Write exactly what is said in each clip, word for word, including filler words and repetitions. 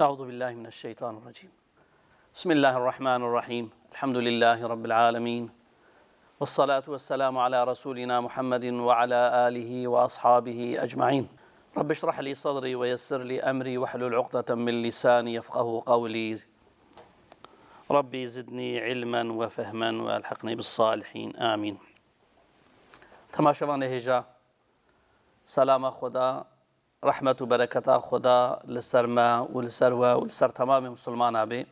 أعوذ بالله من الشيطان الرجيم. بسم الله الرحمن الرحيم. الحمد لله رب العالمين. والصلاة والسلام على رسولنا محمد وعلى آله وأصحابه أجمعين. رب اشرح لي صدري ويسر لي أمري واحلل عقدة من لساني يفقهوا قولي. ربي زدني علما وفهما وألحقني بالصالحين. آمين. Temaşevanê hêja, selama Xweda, rehmet û bereketa Xweda li ser me û li ser we û li ser temamê misilmana bê.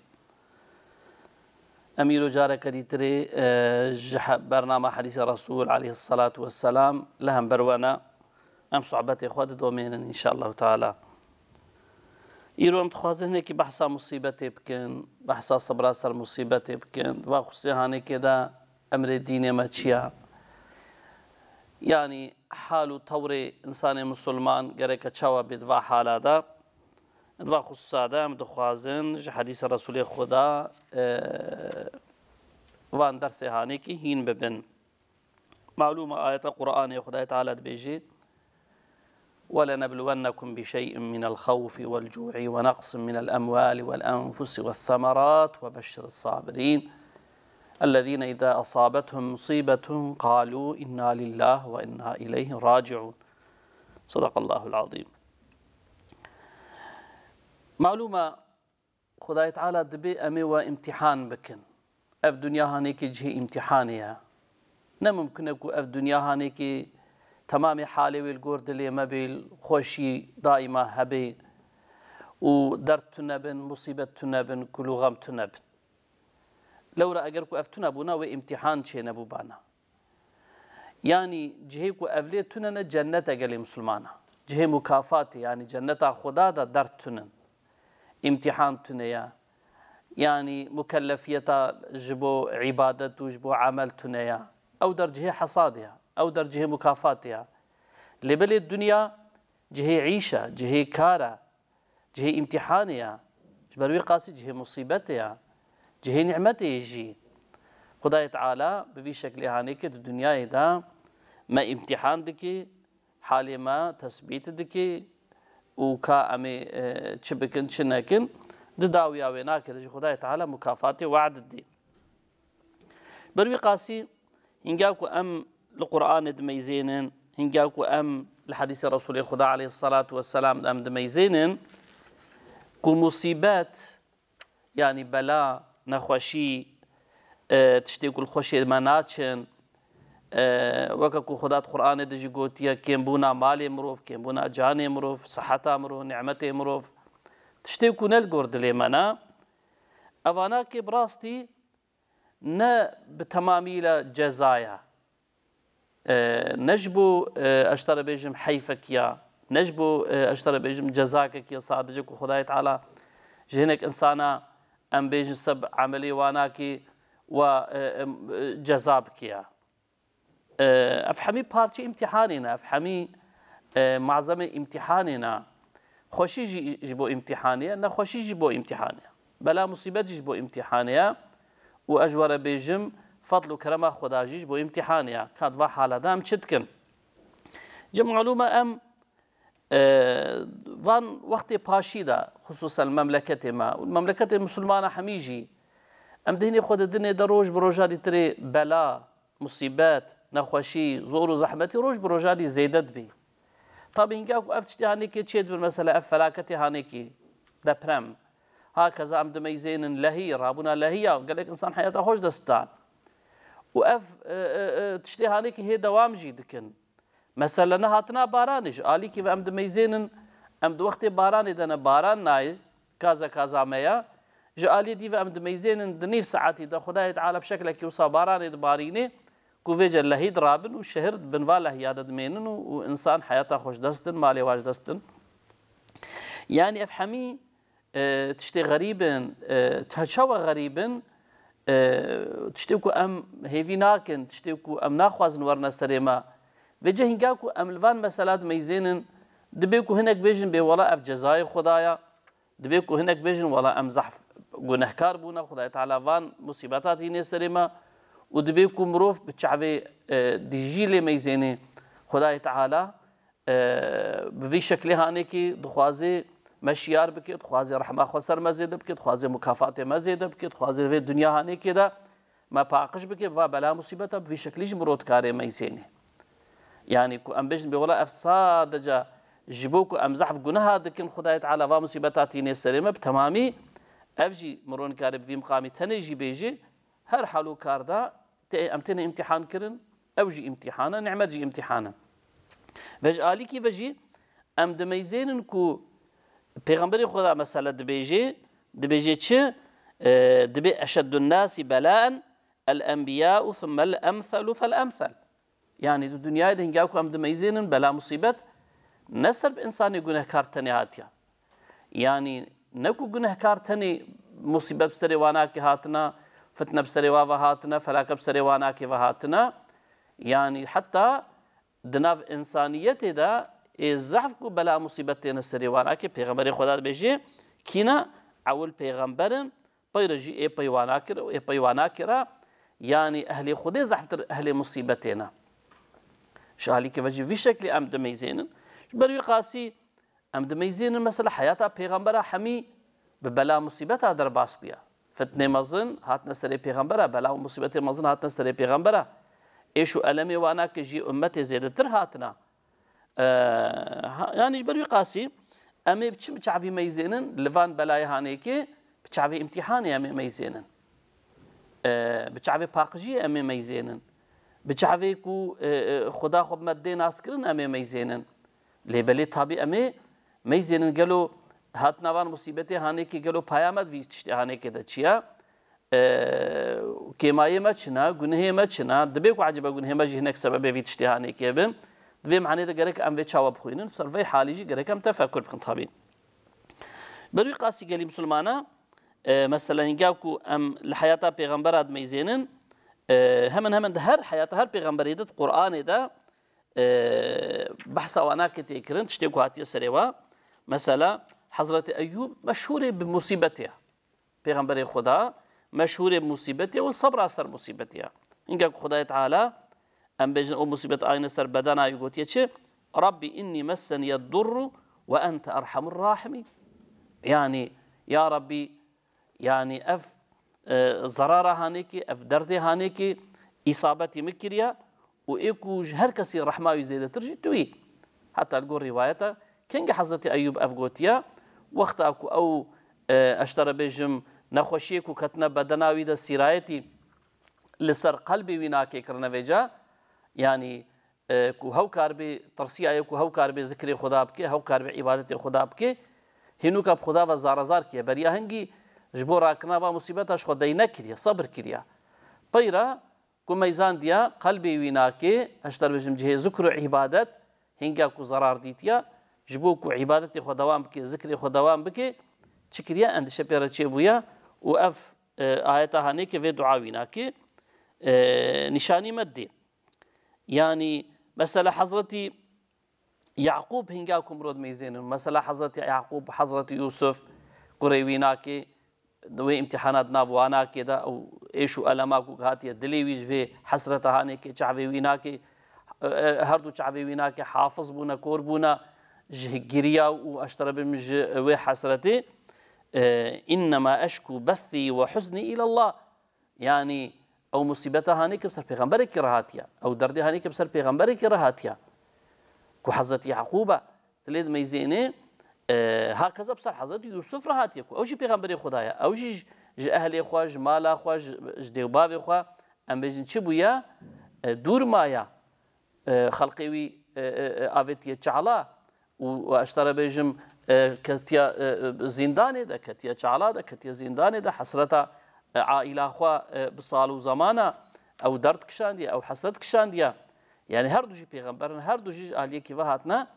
Em îro careke dîtirê, e, ji he-, bernama Hedîsê Resûl aleyhisselatu vesselam li hember we ne. Em sohbetê xwe didomênin, înşallahu teala. Îro em dixwazin hinekî behsa musîbetê bikin, behsa sebra ser musîbetê bikin. Di va xusê hanekê de emrê dînê me çi ya? Yanî hal û tewrê însanê misilman gereke çawa bê di va hala de? Di va xususa de em dixwazin ji Hedîsa Resûlê Xweda, e, van dersê hanekî hîn bibin. Malûm e ayeta Qur'anê Xwedayê Teala dibêje: "ولنبلونكم بشيء من الخوف والجوع ونقص من الأموال والأنفس والثمرات وبشر الصابرين الذين إذا أصابتهم مصيبة قالوا إنا لله وإنا إليه راجعون." صدق الله العظيم. Malûm e Xwedayê Teala dibê em ê we îmtîhan bikin. Ev dinya hanekê cihê îmtîhanê ye. Ne mimkun e ku ev dinya hanekê temamê halê wê li gor dilê me bê, xweşî daîma hebe û derd tune bin, musîbet tune bin, kul û xem tune bin. Lewra eger ku ev tune bûna, wê îmtîhan çênebûbana. Yanî cihê ku ev lê tune ne cennet e gelê misilmana. Cihê mukafatê, yanî cenneta Xuda de derd tunin. Îmtîhan tune ya. Yanî mukellefiyeta ji bo îbadet û ji bo emel tune ya. Ew der cihê hesadê ya. Ew der cihê mukafatê ya. Lê belê dinya cihê îş e, cihê kar e. Cihê îmtîhanê ya. Ji ber wî qasî cihê musîbetê ya. Cihê nîmetê ye jî. Xwedayê Teala bi vî şeklê hanê ke di dinyayê de me îmtîhan dike, halê me tesbît dike û ka em ê, e, çi bikin, çi nekin, di dawiya wê nake de jî Xwedayê Teala mukafatê we'd dide. Ber wî qasî, hingî ku em li Qur'anê dimeyzênin, hingî ku em li hedîsê Resûlê Xuda aleyhisselatu vesselam em dimeyzênin, ku musîbet, yanî bela, nexweşî, e, tiştê ku li xweşê me naçin, e, weke ku Xuda di Qur'anê de jî gotiye, kêmbûna malê mirov, kêmbûna canê mirov, siheta mirov, nîmetê mirov, tiştê ku ne li gor dilê me ne, evana kê bi rastî ne bi temamî le ceza ye. E, ne ji bo, e, ez te re bêjim heyfek ya, ne ji bo, e, ez te re bêjim cezakek ya sadece ku Xwedayê Teala ji hinek insana em bêjin seb emelê wan akê we, e, em, e, ceza bike ya. E, ev hemî parçe îmtîhanê ne, ev hemî, e, malzeme îmtîhanê ne. Xweşî jî ji bo îmtîhanê ye, nexweşî jî bo îmtîhanê ye. Bela musîbet jî ji bo îmtîhanê ye. Û ez ji we re bêjim, fadl û kerema Xweda jî ji bo îmtîhanê ye. Ka di va hala de em çi dikin? Cem malûm e em, e, van wextê paşî de, xisûsen memleketê me û memleketê misilmana hemî jî, em dihînê xwe di dinê de roj bi roja dîtirê bela, musîbet, nexweşî, zor û zehmetî roj bi roja dî zêde dibî. Tabî hingî ku ev tiştê hanekê çê dibin, mesela ev felaketê hanekê, deprem, hakeza em dimeyzênin lehî, rabûna lehî ya gelek insan heyata xwe ji dest dan. Û ev, e, e, e, tiştê hanekê hê dewam jî dikin. Mesela nehatina baranê, ji alîkî ve em dimeyzênin, em di wextê baranê de ne, baran nayê, kaza kaza me ya. Ji alî dî ve em dimeyzênin, di nîv saetî de Xwedayê Teala bi şeklekî wisa baranê dibarînê, ku vêce lehî dirabin û şehir di bin va lehiya de dimênin û, û insan heyata xwe ji dest din, malê wa ji dest din. Yanî ev hemî, e, tiştê xerîb in, e, te çawa xerîb in, e, tiştê ku em hêvî nakin, tiştê ku em naxwazin werine serê me. Vêce hînga ku em li van mesela dimeyzênin, dibê ku hinek bêjin bê wela ev cezayê Xwedaya, dibê ku hinek bêjin wela em zehf gunehkar bûne, Xwedayê Teala van musîbeta tînê serê me û dibê ku mirov bi çavê, e, dijî lê meyzênê Xwedayê Teala, e, bi vî şeklê hanekî dixwazê me şiyar bike, dixwaze rehma xwe ser me zêde bike, dixwaze mukafatê me zêde bike, dixwaze vê dinya hanêkê de me paqij bike, va bela musîbeta bi vî şeklî jî mirov dikare meyzênê. Yanî ku em bêjin bê wela ev sadece ji bo ku em zehf guneha dikin, Xwedayê Teala va musîbeta tînê serê me, bi temamî ev jî mirov nikare bi vî miqamî tenê jî bêjî, her hal û kar de tê, em têne îmtîhan kirin, ew jî îmtîhan e, nimet jî îmtîhan e. Ve ji alîkî ve jî em dimeyzênin ku Pêxemberê Xweda mesela dibêjê, dibêjê çi? E, dibê eşeddun nasi belaen el enbiyau thumme el emselu fel emsel. Yanî di dinyayê de hinga ku em dimeyzênin bela musîbet ne ser bi insanê gunehkar tenê hatiye. Yanî ne ku gunehkar tenê musîbet bi serê wan nake hatina, fitne bi serê wan ve hatine, felake bi serê wan nake ve hatine. Yanî heta di nav însaniyetê de ê zehf ku bela musîbet têne serê wan nake, Pêxemberê Xweda dibêje, kî ne? Ewil pêxember in, pey re jî ê pey wan nake re û ê pey wan nake re. Yanî ehlê Xwedê zehftir ehlê musîbetê ne. Ji alîkê ve jî vî şeklî em dimeyzênin. Ji ber wî qasî em dimeyzênin mesela heyata pêxembera hemî bi bela musîbeta derbas bûye. Fitnê mezin hatine serê pêxembera, bela û musîbetê mezin hatine serê pêxembera. Êş û elemê wan nake jî ummetê zêdetir hatine. E, ha, yanî ji ber wî qasî em ê bi çi, bi çavî meyzênin li van belayê hanêkê, bi çavê îmtîhanê em ê meyzênin. E, bi çavê paqijiyê em ê meyzênin. Bi çavê ku, e, e, Xuda xwe bi me dê naskirin em ê meyzênin. Lê belê tabî em ê meyzênin gelo hatina van musîbetê hanêkê gelo paya me di vî tiştê hanêkê de çi ye? E, kêmayê me çi ne, gunehê me çi ne? Dibê ku ecêba gunehê me jî hinek sebebê vî tiştê hanêkê bin. Di vê manê de gerek em vê çawa bixwînin? Ser vê halî jî gerek em tefekur bikin tabî. Ber wî qasî gelî misilmana, e, mesela hinga ku em li heyata pêxembera dimeyzênin, e, hemen hemen di her heyata her pêxemberê de, di Qur'anê de, e, behsa wan nake tê kirin, tiştê ku hatiye serê wa. Mesela Hezretî Eyyûb meşhûrê bi musîbetê ye. Pêxemberê Xweda meşhûrê musîbetê û sebra ser musîbetê ye. Hinga ku Xwedayê Teala, em bêjin, o musîbet ayne ser bedena wî, gotiye çi? Rabbî innî messeniyed durru ve ente erhamur rahimîn. Yanî, ya Rabbî, yanî ev, e, zerara hanêkê, ev derdê hanêkê îsabetî min kiriye û ê ku ji her kesî rehma wî zêdetir jî tu yî. Heta li gor rîwayeta, kengî Hezretî Eyûb ev gotiye, wexta ku ew, e, ez ji te re bêjim, nexweşiyê ku ketine bedena wî de sîrayetî li ser qelbê wî nake kirine vêca, yanî, e, ku hew kar bê, tirsiyaye ku hew kar bê zikrê Xuda bike, hew kar bê îbadetê Xuda bike, hênûka bi Xuda ve zarezar kiye. Beriya hingî ji bo rakirina va musîbeta ji xwe dey nekiriye, sebir kiriye. Peyra ku meyzandiya qelbê wî nake, ez ji te re bêjim cihê zikr û îbadet, hinga ku zerar dîtiya, ji bo ku îbadetê xwe dewam bike, zikrê xwe dewam bike, çi kiriye? Endişe pê re çêbûye û ev, e, ayeta hanêkê vê dua wî nake, e, nîşanî me didê. Yanî mesela Hezretî Yaqûb hinga ku mirov dimeyzênin, mesela Hezretî Yaqûb, Hezretî Yûsuf, kurê wî nake, di wê îmtîhana di nav wanakê de, ew êş û elema ku hatiye dilê wî ji vê hesreta hanêkê, çavê wî nake, e, e, her du çavê wî nake, hafiz bûne, kor bûne, ji giriya û ez ji te re bim ji wê hesretê, e, innema eşkû bethî ve huznî îlallah. Yanî ew musîbeta hanê ke bi ser pêxemberekî re hatiye. Ew derdê hanê ke bi ser pêxemberekî re hatiye. Ku Hezretî Yaqûb e, tu lê dimeyzênê, e, hakeza bi ser Hezretî Yûsuf re hatiye, ku ew jî pêxemberê Xuda ye. Ew jî ji, ji ehlê xwe, ji mala xwe, ji, ji dêwbavê xwe, em bêjin çi bûye? E, dûr maye. E, xelqê wî, e, e, e, avêtiye çala û, û ez ji te re bêjim, e, ketiye, e, e, zîndanê de, ketiye çala de, ketiye zîndanê de, hesreta, e, aîla xwe, e, bi sal û zemana ew derd kişandiye, ew hesret kişandiye. Yanî her du jî pêxember in, her du jî ji aliyekî ve hatine,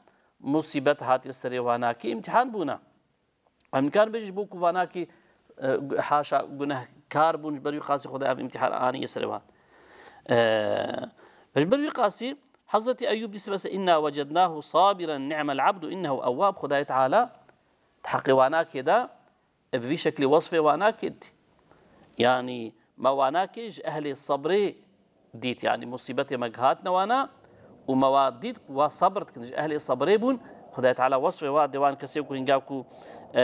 musîbet hatiye serê wan, nakî îmtîhan bûne. Em nikarin bêjin ji bo ku vanakî, e, haşa gunehkar bûn, ji ber wî qasî Xwedê ev îmtîhan aniye serê wan. E, ji ber wî qasî Hezretî Eyyûb dîse bes, "Inna wecednahu sabiren ni'mel abdu innehu ewwab." Xwedayê Teala di heqê wanakê de, e, bi vî şeklî wesfê wanakê dî. Yanî me wanakê ji ehlê sebrê dît, yanî musîbetê me gihatine wana û me wa dît ku wa sebir dikin, ji ehlê sebrê bûn, Xwedayê Teala wesfê wa dê wan kesê ku hinga ku, e,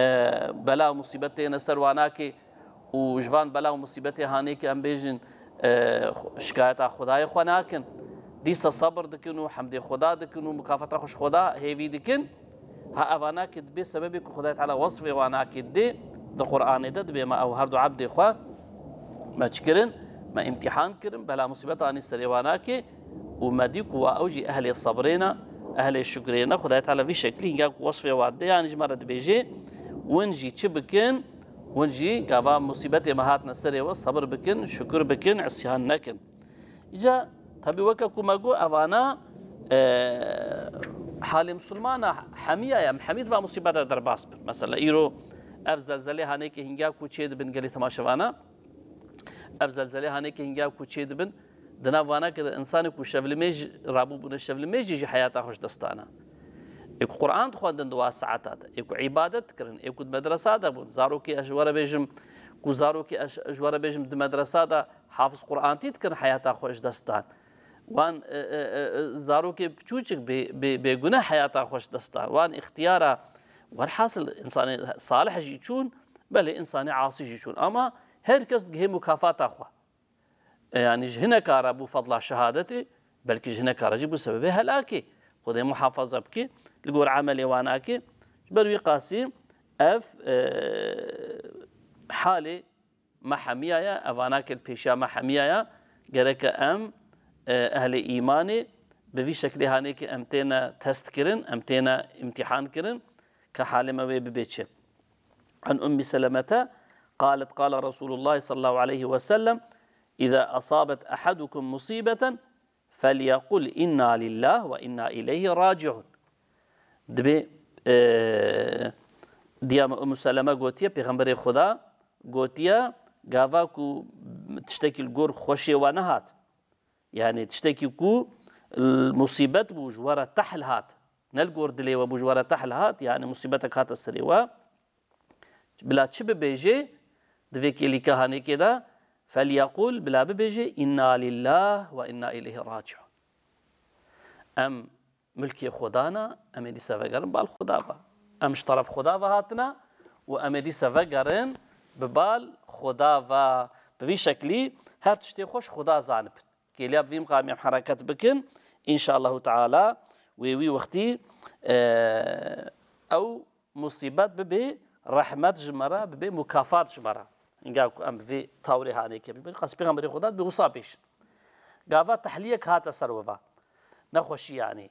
bela û musîbet têne ser wan nake û ji van bela û musîbetê hanê ke em bêjin, e, xu-, şikayeta Xwedayê xwe nakin. Dîsa sebir dikin û hemdê Xweda dikin û mukafata xwe ji Xweda hêvî dikin. Ha evana ke dibê sebebê ku Xwedayê Teala wesfê wan nake dê, di Qur'anê de dibê me ew her du ebdê xwe me çi kirin? Me îmtîhan kirin, bela musîbet anî serê wan nake û me dî ku wa ew jî ehlê sebrê ne, ehlê şukrê ne. Xwedayê Teala vî şeklî hinga ku wesfê wan dê, yanî ji me re dibêjê, win jî çi bikin? Win jî gava musîbetê me hatine serê we, sebir bikin, şukir bikin, isyan nekin. Îca, tabi weke ku me got, evana, e, halê misilmana hemiya ye, em hemî di va musîbeta derbas bin. Mesela îro ev zelzelê hanê ke hinga ku çê dibin gelê temaşevana, ev zelzelê hanê ke hinga ku çê dibin, di nav vana ke de insanê ku şevlimêj rabûbûne şevlimêjî jî heyata xwe ji dest dana. Ê ku Qur'an dixwendin di wa saeta de, ê ku îbadet dikirin, ê ku di medresa de bûn, zarokê ez ji we re bêjim, ku zarokê ez ji we re bêjim di medresa de hafiz Qur'antî dikirin, heyata xwe ji dest dan. Wan, e, e, e, e, zarokê piçûçik bê, bê, bêgune heyata xwe ji dest dan. Wan îxtiyara, werhasil, insanê salih jî çûn, belê insanê asî jî çûn. Ama her kes digihê mukafata xwe. E, yanî ji hineka re bû fedla şehadetê, belkî ji hineka re jî bû sebebê helakê. Xwedê muhafaza bike, li gor emelê wan nake. Ji ber wî qasî ev, e, halê me hemiya ye, evana ke li pêşiya me hemiya ye, gereke em, e, ehlê îmanê bi vî şeklê hanê ke em têne test kirin, em têne îmtîhan kirin, ke halê me wê bibê çi. عن أم سلمة قالت: قال رسول الله صلى الله عليه وسلم: إذا أصابت أحدكم مصيبة فليقل إنا لله وإنا إليه راجعون. Dibê, e, diya me Ummu Seleme gotiye, Pêxemberê Xuda gotiye, gava ku tiştekî li gor xweşê we nehat, yanî tiştekî ku l-, musîbet bû, ji we re tehl hat, ne li gor dilê we bû, ji we re tehl hat, yanî musîbetek hate serê we, bila çi bibêjê, di vê kêlîka hanêkê de, فليقل, bila bibêjê, إنا لله وإنا إليه راجعون. Em milkê Xweda ne, em ê dîsa vegerin bal Xweda ve. Em ji teref Xweda ve hatine û em ê dîsa vegerin bi bal Xweda ve. Bi vî şeklî her tiştê xwe ji Xweda zanibin. Kêliya bi vî miqamî em hereket bikin, înşallahu teala wê wî wextî, e, ew musîbet bibe rehmet ji me re, bibe mukafat ji me re. Hinga ku em bi vê tawrê hanê ke bibin, qas Pêxemberê Xweda dibe wisa bêjin. Gava tehliyek hate ser we va. Nexweşî yanî.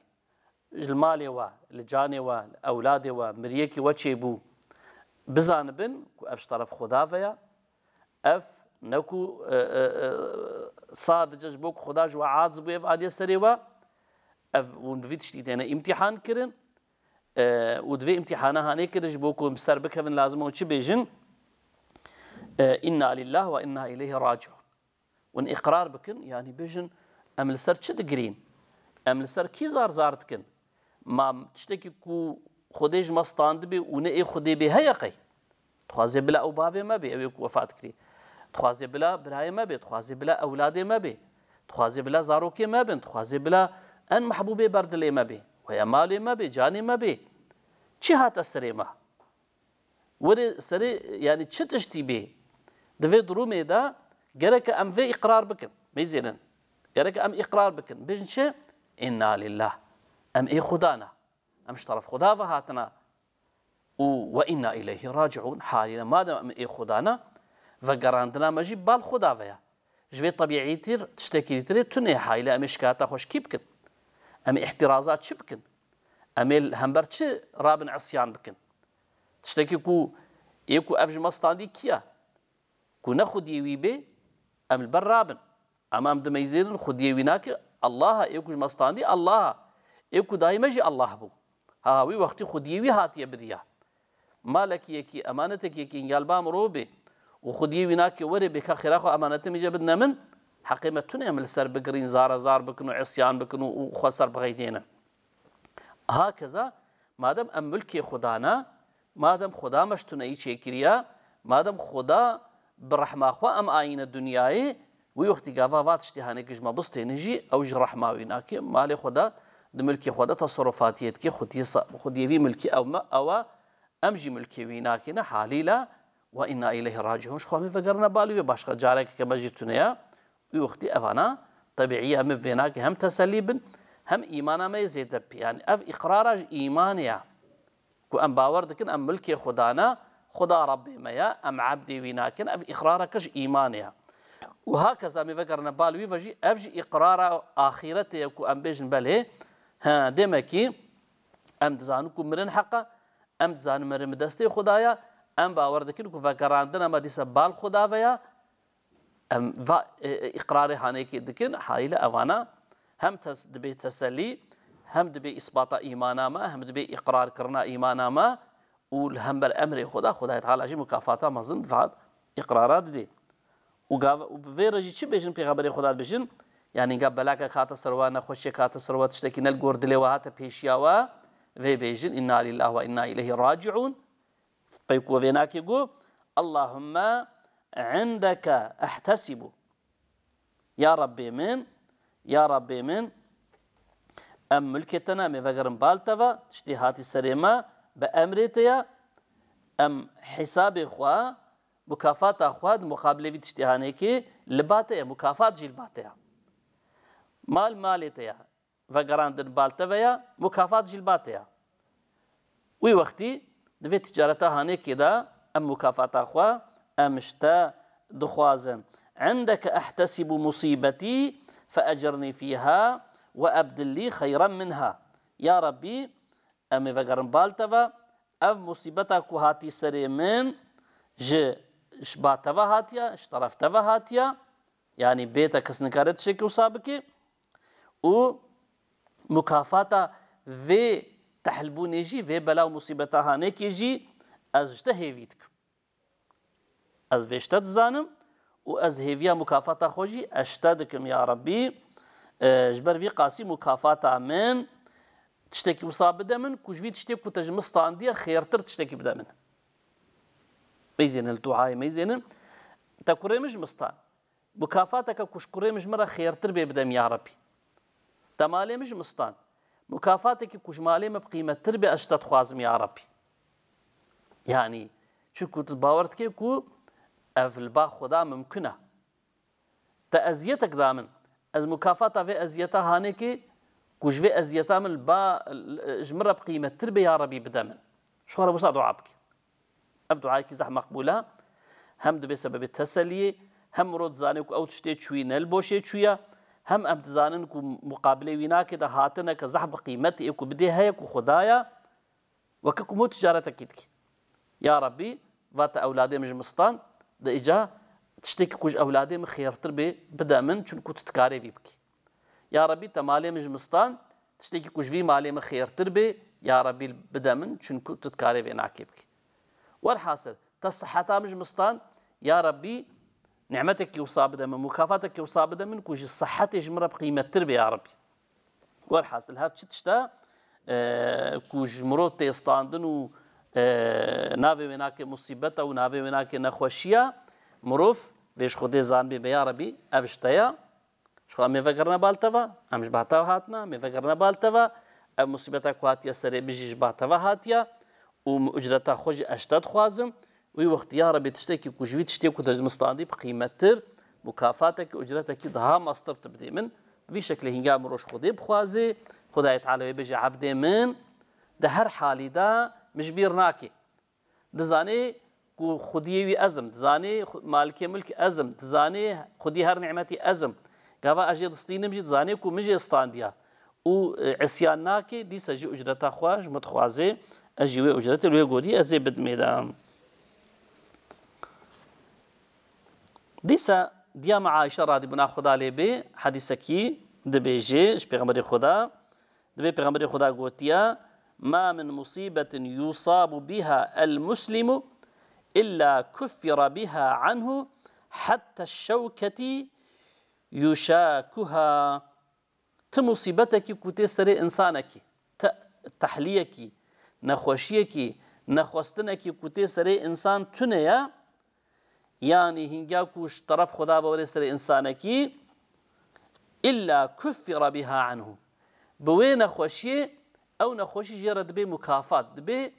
Li malê we, li canê we, li ewladê we, miriyekî we çêbû. Bizanibin ku ev ji teref Xweda ve ye. Ev ne ku, e, e, e, sadece ji bo ku Xweda ji we aciz bûye, ev hatiye serê we. Ev, hûn bi vî tiştî têne îmtîhan kirin. E, û di vê îmtîhana hanê kirin ji bo ku em bi ser bikevin, lazim e hûn çi bêjin? E, إنا لله وإنا إليه راجعون. Hûn îqrar bikin, yanî bêjin, em li ser çi digirîn? Em li ser kî zar zar dikin? Ma tiştekî ku Xwedê ji me standibê û ne ê Xwedê bê heye qey? Dixwazê bila ew bavê me bê, ew ê ku wefat kirî. Dixwazê bila birayê me bê, dixwazê bila ewladê me bê. Dixwazê bila zarokê me bin, dixwazê bila en mehbûbê ber dilê me bê. Weya malê me bê, canê me bê. Çi hate serê me? Were serê, yanî çi tiştî bê? Di vê durumê de gereke em vê îqrar bikin. Mêzênin. Gereke em îqrar bikin. Bêjin çi? إنا لله. Em ê Xuda ne. Em ji teref Xuda ve hatine. Û وإنا إليه راجعون. Halîne madem em ê Xuda ne, vegerandina me jî bal Xuda ve ye. Ji vê tebîîtir tiştekî dîtirê tune, hayli em ê şikayeta xwe ji kî bikin? Em ê îhtîraza çi bikin? Em ê li hember çi rabin isyan bikin? Tiştekî ku ê ku ev ji me standî kî ye? Ku ne xwediyê wî bê, em li ber rabin. Ama em dimeyzêrin xwediyê wî nake, Allah e, ê ku ji me standî, Allah e. Ê ku dayê me jî Allah bû. Ha, ha, wî wextî xwediyê wî hatiye bidiya. Malekî yekî, emanetekî yekî hinga li ba mirov bê û xwediyê wî nake were bê ka xêra xwe emanetê min jê bidine min, heqê me tune em li ser bigirîn, zara zar bikin û isyan bikin û, û xwe ser bixeydênin. Hakeza, madem em milkê Xuda ne, madem Xuda me ji tuneyî çêkiriye, madem Xuda bi rehma xwe em ayîne dinyayê, wî wextî gava va tiştê hanê ki ji me bistêne jî, ew ji rehma wî nake, malê xwe de Di milkê xwe de teserufatiyê dike, xwediyê sa-, xwediyê vî milkî ew me, ew e, em jî milkê wî nakêne, halîle, "Ve inna ileyhi raciun." Ji xwe em ê vegerine balî wê, başqa careke me jî tune ye. Wî wextî evana tebîî ye, em ê vê nake hem teselî bin, hem îmana me yê zêde bike. Yanî ev îqrara ji îmanê ye. Ku em bawer dikin, em milkê Xuda ne, Xuda Rebbê me ye, em ebdê wî nakin, ev îqrareke ji îmanê ye. Û hakeza em ê vegerine bal wî ve jî, ev jî îqrara axîretê ye ku em bêjin, belê, he, demekî em dizanin ku mirin heq e, em dizanin mirin bi destê Xuda ye, em bawer dikin ku vegerandina me dîsa bal Xuda ve ye, em va, e, e, îqrarê hanekê dikin, haliyle evana hem tes-, dibê teselî, hem dibê îspata îmana me, hem dibê îqrarkirina îmana me û li hember emrê Xuda, Xudayê Teala jî mukafata mezin bi va îqrara didê. Û gav-, û bi vê re jî çi bêjin, Pêxemberê Xuda dibêjin, yanî ga belakek hate ser we, nexweşiyek hate ser we, tiştekî ne li gor dilê we hate pêşiya we, vê bêjin, "Inna lillah ve inna ileyhi raciun." Pey ku vê nakê got, "Allahümme indeke ehtesibu." Ya Rabbê min, ya Rabbê min, em milkê te ne, em ê vegerin bal te ve, tiştê hatî serê me, bi emrê te ye, em hesabê xwe, mukafata xwe di muqabilê vî tiştê hanekê li ba te ye, mukafat jî li ba te ye. Mal malê te ye. Vegerandin bal te ve ya, mukafat jî li ba te ya. Wî wextî di vê ticareta hanekê de em mukafata xwe, em ji te dixwazin. "Endeke ehtesibu musîbetî fe ecirnî fîha ve ebdil lî xeyran minha." Ya Rabbî, em ê vegerin bal te ve, ev musîbeta ku hatî serê min ji, ji ba te ve hatiye, ji teref te ve hatiye. Yanî bê te kes nikare tiştekî wisa bike û mukafata vê tehlbûnê jî, vê bela û musîbeta hanekê jî ez ji te hêvî dikim. Ez vê ji te dizanim û ez hêviya mukafata xwe jî ez ji te dikim, ya Rebbî. E, ji ber vî qasî mukafata min tiştekî wisa bide min, ku ji vî tiştê ku te ji min standiye xêrtir tiştekî bide min. Meyzênin li duayê meyzênin. Te kurê min ji min stand. Mukafateke ku ji kurê min ji min re xêrtir bê bide min, ya Rebbî. Te malê min ji min stand. Mukafatekî ku ji malê min bi qîmettir bê, ez ji te dixwazim, ya Rebbî. Yanî, çunku tu bawer dikê ku ev li ba Xuda mimkun e. Te eziyetek da min. Ez mukafata vê eziyeta hanekê ku ji vê eziyeta min li ba, ji min re bi qîmettir bê, ya Rebbî, bide min. Ji xwe re wisa dua bike. Ev duayekî zehf meqbûl e. Hem dibe sebebê teseliyê, hem mirov dizane ku ew tiştê çûyî ne li boşê çûye, hem em dizanin ku muqabilê wî nake de hatineke zehf bi qîmetê ku bidê heye ku Xuda ye, weke ku mo ticaretekî dike. Ya Rebbî, va te ewladê min ji min stand, de îca tiştekî ku ji ewladê min xêrtir bê, bide min, çunku tu dikarê vî bikî. Ya Rebbî, te malê min ji min stand, tiştekî ku ji vî malê min xêrtir bê, ya Rebbî, bide min, çunku tu dikarê vê nakê bikî. Werhasil, te siheta min ji min stand, ya Rebbî, nîmetekî wisa bide min, mukafatekî wisa bide min, ku ji sihetê ji min re bi qîmettir bê, ya Rebbî. Werhasil, her çi tişta, e, ku ji mirov tê standin û, e, navê wê nake musîbeta û navê wê nake nexweşiya, mirov vê ji Xwedê zanibê, be ya Rebî, ev ji te ya. Ji xwe em ê vegerine bal te ve, em ji ba te ve hatine, em ê vegerine bal te ve. Ev musîbeta ku hatiye serê min jî ji ba te ve hatiye û min ucreta xwe jî ez ji te dixwazim. Wî wextî ya Rebî tiştekî ku ji vî tiştê ku te ji min standî bi qîmettir, mukafatekî, ucretekî daha mestir tu bidî min. Bi vî şeklê hînga mirov ji Xwedê bixwaze, Xwedayê Teala wê bêje ebdê min, di her halî de min ji bîr nake. Dizanê ku xwediyê wî ez im, dizanê xwe-, malikê milk ez im, dizanê xwedî her nîmetî ez im. Gava ez jê distînim jî dizanê ku min jê standiya û, e, îsyan nake, dîsa jî ucreta xwe ji min dixwaze, ez jî wê ucretê li wê gorî ez ê bidim ê de. Dîsa diya me Ayşe radîbûna Xuda lê bê, hedîsekî dibêje ji Pêxemberê Xuda, Dibê Pêxemberê Xuda gotiye, "Ma min musîbetin yusabu biha el muslimu illa kuffira biha anhu hatta şewketî yuşakuha." Ti musîbetekî ku tê serê însanekî, te-, tehliyekî, nexweşiyekî, nexwestinekî ku tê serê însan tune ye, Yanî hînga ku ji teref Xuda ve were serê însanekî, illa kuffira biha anhu. bi wê nexweşiyê, ew nexweşî jê re dibê mukafat, dibê,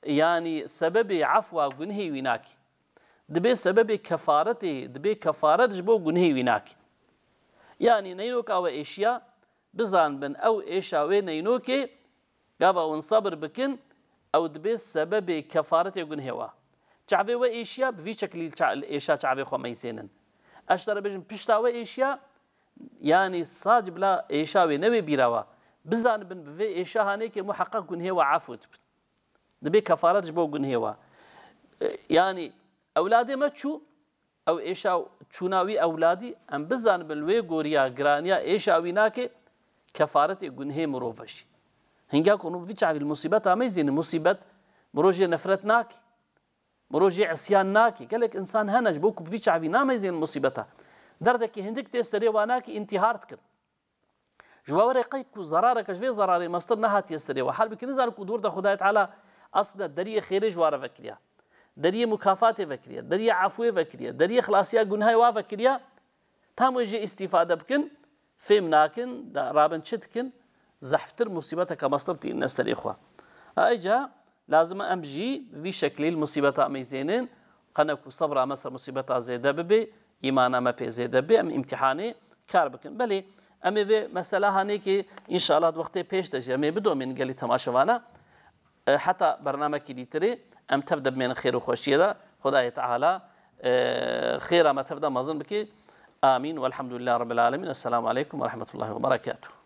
yanî, sebebê efwa gunhê wî nakê. Dibê sebebê kefaretê, dibê kefaret ji bo gunhê wî nakê. Yanî, neynoka we êşiya, bizanibin ew êşa wê neynokê, gava hûn sebir bikin, ew dibê sebebê kefaretê gunhê we. Çavê we êşiya, bi vî şeklî ça-, êşa çavê xwe meyzênin. Ez ji te re bêjim, pişta we êşiya, yanî, sac bila êşa wê newê bîra we. Bizanibin, bi vê êşa hanêkê muheqeq gunhê we efû dibin. Dibê kefaret ji bo gunhê we. E, yanî, ewladê me çû, ew êşa çûna wî ewladî, em bizanibin, li wê goriya giraniya êşa wî nakê, kefaretê gunhê mirov e jî. Hinga ku hûn bi vî çavî li musîbeta meyzênin, musîbet mirov jê nefret nakê. Mirov jê isyan nakê. Gelek insan hene ji bo ku bi vî çavî nameyzên musîbeta. Derdekî hindik tê serê wan nakê, întîhar dikin. Ji we were qey ku zerareke ji vê zerarê mestir nehatiye serê we. Halbikî nizanin ku dûr de Xwedayê Teala aslında deriyê xêrê ji wa re vekiriya. Deriyê mukafatê vekiriye. Deriyê efûyê vekiriye. Deriyê xilasiya gunhê wa vekiriya. Tam wê jê îstîfade bikin, fêm nakin, da rabin çi dikin, zehftir musîbeteke mestir tînine serê xwe. Ayrıca lazim e em jî vî şeklî li musîbeta meyzênin, qene ku sebra me ser musîbeta zêde bibe, îmana me pê zêde bibe, em îmtîhanê kar bikin. Belê, em ê vê mesela hanêkê înşallah di wextê pêş de jî em ê bidomînin gelî temaşevana. E, heta bernamekî dîtirê em tev de bimênin xêr û xweşiyê de. Xwedayê Teala, e, xêra me tev de mezin bike. Amîn. Welhamdulillah Rabbil Alemin. Esselamu Aleyküm ve Rahmetullahi ve Berekatuhu.